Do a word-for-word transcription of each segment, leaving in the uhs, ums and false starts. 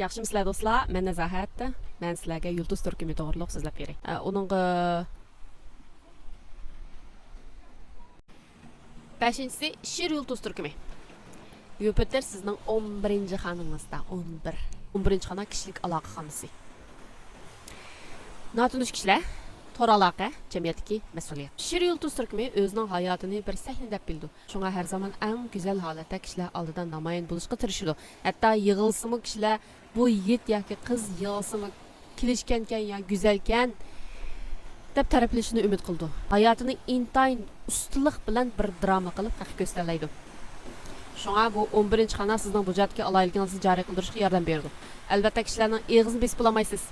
ياخشىمۇسىلەر دوستلار؟ مەن نازاھەت. مەن سىلەرگە يۇلتۇز تۈركۈمى توغرۇلۇق سۆزلەپ بېرەي. ئە، ئۇنىڭغا بەشىنچىسى، شىر يۇلتۇز تۈركۈمى. يۇپىتېر سىزنىڭ ئون بىرىنچى خانىڭىزدا، ئون بىر. ئون بىرىنچى خانا كىشىلىك ئالاقە خانىسى. ناتونۇش كىشىلەر، تور ئالاقە، جەمئىيەتتىكى مەسئۇلىيەت. شىر يۇلتۇز تۈركۈمى ئۆزىنىڭ ھاياتىنى بىر سەھنە دەپ بىلىدۇ. شۇڭا ھەر زامان ئەڭ گۈزەل ھالەتتە كىشىلەر ئالدىدا نامايان بولۇشقا تىرىشىدۇ. ھەتتا يىغلىسىمۇ كىشىلەر بۇ يىگىت ياكى قىز يىغلىسىمۇ كېلىشكەنكەن يا گۈزەلكەن دەپ تەرىپلىشىنى ئۈمىد قىلىدۇ. ھاياتىنى ئىنتايىن ئۇستىلىق بىلەن بىر دراما قىلىپ خەققە كۆرسىتەلەيدۇ. شۇڭا بۇ ئون بىرىنچى خانا سىزنىڭ بۇ جەھەتتىكى ئالاھىدىلىكىڭىزنى جارى قىلدۇرۇشقا ياردەم بېرىدۇ. ئەلۋەتتە، كىشىلەرنىڭ ئېغىزىنى بېسىپ بولالمايسىز.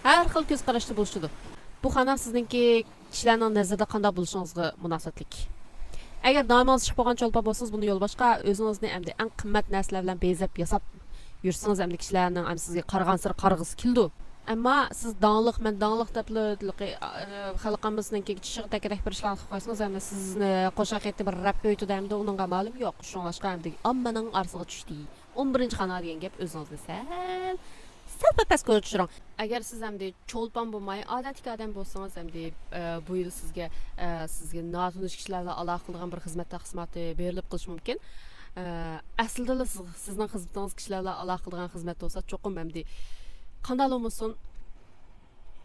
ھەر خىل كۆز قاراشتا بولۇشىدۇ. بۇ خانا سىزنىڭكى كىشىلەرنىڭ نەزىرىدە قانداق بولۇشىڭىزغا مۇناسىۋەتلىك. ئەگەر نامىڭىز چىقىپ بولغان چولپان بولسىڭىز، بۇنى يول باشقا، ئۆزىڭىزنى ئەمدى ئەڭ قىممەت نەرسىلەر بىلەن بېزەپ ياساپ يۈرسىڭىز، ئەمدى كىشىلەرنىڭ ئەمدى سىزگە قارىغانسېرى قارىغۇسى كېلىدۇ. ئەمما سىز داڭلىق، مەن داڭلىق دەپلا، ئە، خەلق ئاممىسىنىڭكى چىشىغا تەكرەك بىر ئىشلارنى قىلىپ قويسىڭىز، ئەمدى سىزنى قوشاق ئېيتىپ بىر رەپ ئېيتىدۇ، ئەمدى ئۇنىڭغا مالىم يوق. شۇڭلاشقا ئەمدى ئاممىنىڭ ئارىسىغا چۈشتى. ئون بىرىنچى خانا دېگەن گەپ، ئۆزىڭىزنى سەل، سەل پەس كۆرۈپ چۈشۈرۈڭ. ئەگەر سىز ئەمدى چولپان بولماي، ئادەتتىكى ئادەم بولسىڭىز، ئەمدى، ئە، بۇ يىل سىزگە، ئە، سىزگە ناتونۇش كىشىلەر بىلەن ئالاقە قىلىدىغان بىر خىزمەت تەقسىماتى بېرىلىپ قېلىشى مۇمكىن. ئە، ئەسلىدىلا سىز، سىزنىڭ خىزمىتىڭىز كىشىلەر بىلەن ئالاقە قىلىدىغان خىزمەت بولسا، چوقۇم ئەمدى قانداقلا بولمىسۇن،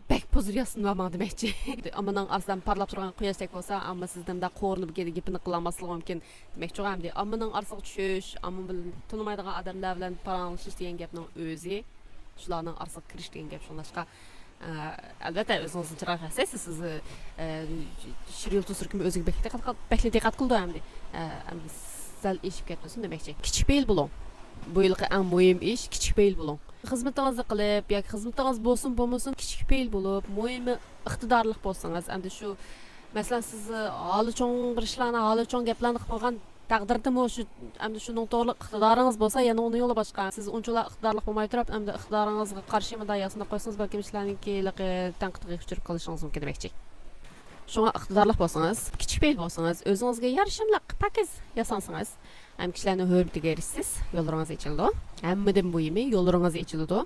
بەك پۇزۇر ياسىنىۋالماڭ دېمەكچى. ئاممىنىڭ ئاستىدا پارلاپ تۇرغان قۇياشتەك بولسا، ئامما سىزدىن مۇنداق قورۇنۇپ گېپىنى قىلالماسلىقى مۇمكىن. دېمەكچىغۇ ئەمدى ئاممىنىڭ ئارىسىغا چۈشۈش، ئامما بىلەن تونۇمايدىغان ئادەملەر بىلەن پاراڭلىشىش دېگەن گەپنىڭ ئۆزى شۇلارنىڭ ئارىسىغا كىرىش دېگەن گەپ. شۇڭلاشقا، ئە، ئەلۋەتتە، ئۆزىڭىزنى چىرايغا ئەسلەيسىز، سىز، ئە، شىر يۇلتۇز تۈركۈمى ئۆزىگە بەكلا دىققەت قىل-، بەكلا دىققەت قىلىدۇ ئەمدى. ئە، ئەمدى سەل ئېشىپ كەتمىسۇن دېمەكچى. كىچىك پېئىل بولۇڭ. بۇ يىلقى ئەڭ مۇھىم ئىش، كىچىك پېئىل بولۇڭ. خىزمىتىڭىزنى قىلىپ ياكى خىزمىتىڭىز بولسۇن بولمىسۇن، كىچىك پېئىل بولۇپ، مۇھىمى ئىقتىدارلىق بولسىڭىز، ئەمدى شۇ، مەسىلەن، سىز ھالى چوڭ بىر ئىشلارنى، ھالى چوڭ گەپلەرنى قىلىپ قويغان تەقدىردىمۇ شۇ، ئەمدى شۇنىڭ توغرىلىق ئىقتىدارىڭىز بولسا، يەنە ئۇنىڭ يولى باشقا. سىز ئۇنچىلا ئىقتىدارلىق بولماي تۇرۇپ، ئەمدى ئىقتىدارىڭىزغا قارشى مۇنداق ياسىنىپ قويسىڭىز، بەلكىم كىشىلەرنىڭكى ھېلىقى تەنقىدىگە ئۇچراپ قېلىشىڭىز مۇمكىن دېمەكچى. شۇڭا ئىقتىدارلىق بولسىڭىز، كىچىك پېئىل بولسىڭىز، ئۆزىڭىزگە يارىشىملىق، پاكىز ياسانسىڭىز، ھەم كىشىلەرنىڭ ھۆرمىتىگە ئېرىشىسىز، يوللىرىڭىز ئېچىلىدۇ. ھەممىدىن مۇھىمى، يوللىرىڭىز ئېچىلىدۇ.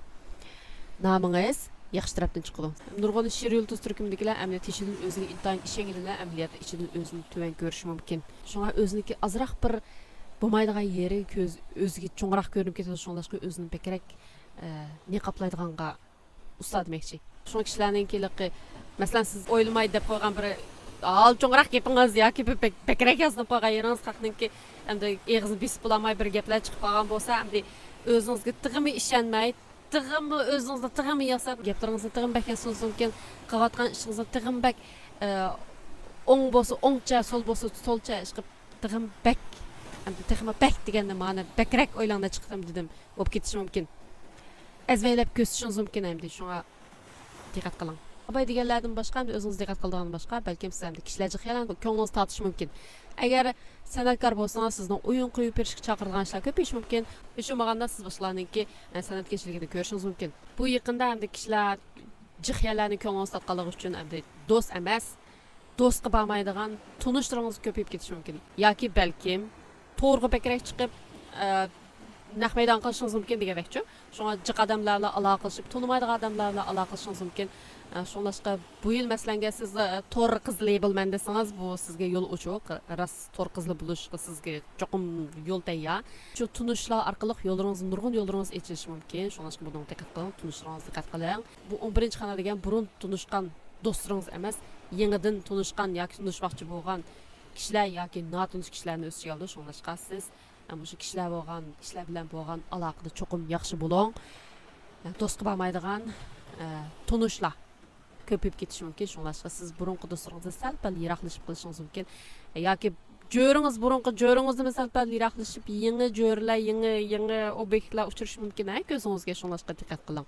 نامىڭىز ياخشى تەرەپتىن چىقىدۇ. نۇرغۇن شىر يۇلتۇز تۈركۈمدىكىلەر ئەمەلىيەتتە ئىچىدىن ئۆزىگە ئىنتايىن ئىشەنگىنىلا ئەمەلىيەتتە ئىچىدىن ئۆزىنى تۆۋەن كۆرۈشى مۇمكىن. شۇڭا ئۆزىنىڭكى ئازراق بىر بولمايدىغان يېرى كۆز، ئۆزىگە چوڭراق كۆرۈنۈپ كېتىدۇ. شۇڭلاشقا ئۆزىنى بەكرەك، ئە، نىقابلايدىغانغا ئۇستا دېمەكچى. شۇڭا كىشىلەرنىڭكى ھېلىقى، مەسىلەن، سىز ئويلىماي دەپ قويغان بىر ھال چوڭراق گېپىڭىز ياكى بىر بەك، بەكرەك ياسىنىپ قويغان يېرىڭىز خەقنىڭكى ئەمدى ئېغىزىنى بېسىپ بولالماي بىر گەپلەر چىقىپ قالغان بولسا، ئەمدى ئۆزىڭىزگە تېخىمۇ ئىشەنمەي، تېخىمۇ ئۆزىڭىزنى تېخىمۇ ياساپ، گەپلىرىڭىزنى تېخىمۇ بەك ياسىنىسىمكىن، قىلىۋاتقان ئىشىڭىزنى تېخىمۇ بەك، ئە، ئوڭ بولسا ئوڭچە، سول بولسا سولچە ئىش قىلىپ، تېخىمۇ بەك، ئەمدى تېخىمۇ بەك دېگەندە مانا بەكرەك ئويلاڭدا چىقتىم دېدىم، بولۇپ كېتىشى مۇمكىن. ئەزۋەيلەپ كۆرسىتىشىڭىز مۇمكىن ئەمدى، شۇڭا دىققەت قىلىڭ. ئاباي دېگەنلەردىن باشقا، ئەمدى ئۆزىڭىز دىققەت قىلىدىغاندىن باشقا، بەلكىم سىز ئەمدى كىشىلەر جىق يەنە كۆڭلىڭىز تارتىشى مۇمكىن. ئەگەر سەنئەتكار بولسىڭىز، سىزنىڭ ئويۇن قويۇپ بېرىشكە چاقىرىدىغان ئىشلار كۆپىيىشى مۇمكىن. شۇ بولغاندا سىز باشقىلارنىڭكى، ئە، سەنئەتكەشلىكىنى كۆرۈشىڭىز مۇمكىن. بۇ يېقىندا ئەمدى كىشىلەر جىق يەرلەرنى كۆڭلىڭىز تارتقانلىقى ئۈچۈن ئەمدى دوست ئەمەس، دوستقا بارمايدىغان تونۇشلىرىڭىز كۆپىيىپ كېتىشى مۇمكىن. ياكى بەلكىم تورغا بەكرەك چىقىپ، ئە، نەق مەيدان قىلىشىڭىز مۇمكىن دېگەندەكچۇ. شۇڭا جىق ئادەملەر بىلەن ئالاقىلىشىپ، تونۇمايدىغان ئادەملەر بىلەن ئالاقىلىشىڭىز مۇمكىن. ئە، شۇڭلاشقا بۇ يىل مەسىلەنگە سىز، ئە، تور قىزلى بولىمەن دېسىڭىز، بۇ سىزگە يول ئوچۇق. راست تور قىزلى بولۇشقا سىزگە چوقۇم يول تەييار. شۇ تونۇشلار ئارقىلىق يوللىرىڭىز، نۇرغۇن يوللىرىڭىز ئېچىلىشى مۇمكىن. شۇڭلاشقا بۇنىڭغا دىققەت قىلىڭ، تونۇشلىرىڭىزغا دىققەت قىلىڭ. بۇ ئون بىرىنچى خانا دېگەن بۇرۇن تونۇشقان دوستلىرىڭىز ئەمەس، يېڭىدىن تونۇشقان ياكى تونۇشماقچى بولغان كىشىلەر ياكى ناتونۇش كىشىلەرنى ئۆز ئىچىگە ئالىدۇ. شۇڭلاشقا سىز، ئە، مۇشۇ كىشىلەر بولغان، كىشىلەر بىلەن بولغان ئالاقىدە چوقۇم ياخشى بولۇڭ. ئە، دوستقا بارمايدىغان، ئە، تونۇشلار كۆپىيىپ كېتىشى مۇمكىن. شۇڭلاشقا سىز بۇرۇنقى دوستلىرىڭىزدىن سەل پەل يىراقلىشىپ قېلىشىڭىز مۇمكىن. ياكى جۆرىڭىز، بۇرۇنقى جۆرىڭىزدىن سەل پەل يىراقلىشىپ، يېڭى جۆرىلەر، يېڭى، يېڭى ئوبيېكتلار ئۇچرىشى مۇمكىن، ھە، كۆزىڭىزگە. شۇڭلاشقا دىققەت قىلىڭ.